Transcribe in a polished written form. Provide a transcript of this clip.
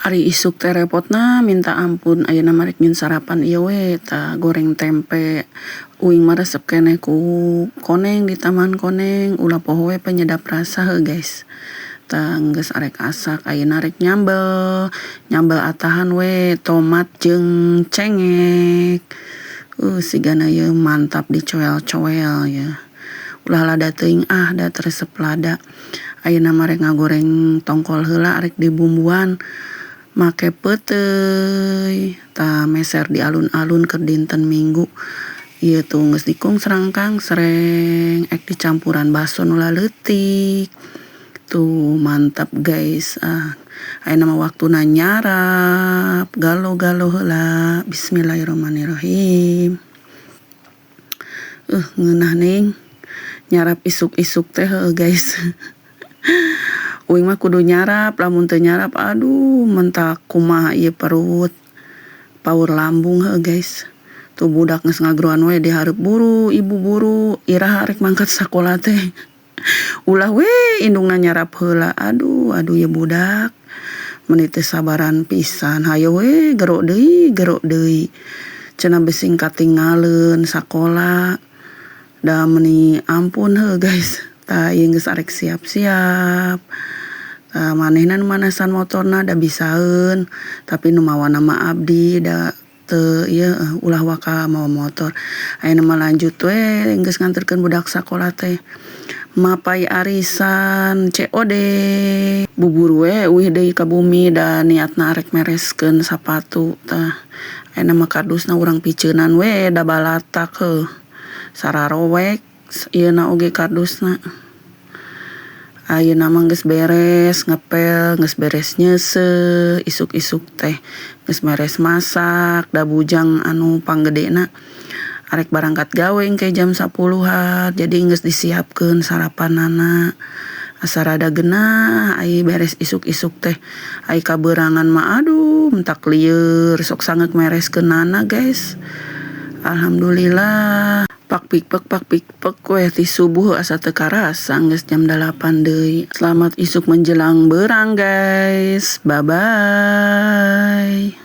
Ari isuk teh repotna minta ampun. Ayeuna mah rek nyieun sarapan ieu we tah, goreng tempe. Uing mah resep keneh ku koneng, ditambahan koneng, ulah poho we penyedap rasa heuh, guys. Tah, geus arek asak, ayeuna rek nyambel. Nyambel atahan we tomat jeung cengek. Sigana ieu mantap dicoel-coel yeuh. Ulah lada teuing ah, da teu resep lada. Ayeuna mah rek ngagoreng tongkol heula, rek dibumbuan make peuteuy. Tah, meser di alun-alun keur dinten Minggu. Ieu tuh geus dikungsrang-kangsreng, ek dicampuran baso nu laleutik. Tuh, mantap, guys. Ah, ayeuna mah waktuna nyarap. Galo-galo heula. Bismillahirrahmanirrahim. Ngeunah ning nyarap isuk-isuk teh heueuh, guys. Uing mah kudu nyarap, lamun teu nyarap, aduh, mentak kumaha ieu perut. Paur lambung heueuh, guys. Tuh budak geus ngageroan we di hareup, "Buru, Ibu, buru, iraha rek mangkat sakola teh?" Ulah we indungna nyarap heula. Aduh, aduh, ieu budak meuni teu sabaran pisan, hayo we gero deui, gero deui. Cenah bising katinggaleun sakola. Da meuni ampun heuh, guys. Tah, ieu geus arek siap-siap. Tah, manehna nu manasan motorna, da bisaeun, tapi nu mawana mah abdi, da teu ieu, ulah waka mawa motor. Ayeuna mah lanjut we, geus nganterkeun budak sakola teh mapay arisan COD. Bubur we uih deui ka bumi, da niatna arek mereskeun sapatu. Tah, ayeuna mah kardusna urang piceunan we, da balatak heuh. Sararowek ieuna oge kardusna. Ayeuna mah geus beres ngepel, geus beres nyeuseuh isuk-isuk teh, geus beres masak, da bujang anu panggedena arek barangkat gawe engke jam 10-an, jadi geus disiapkeun sarapanana. Asa rada geunah ai beres isuk-isuk teh. Ai kabeurangan mah, aduh, mentak lieur, sok sangeuk mereskeunana, guys. Alhamdulillah, pak pikpek pak pikpek we ti subuh, asa teu karasa geus jam 8 deui. Selamat isuk menjelang beurang, guys. Bye bye.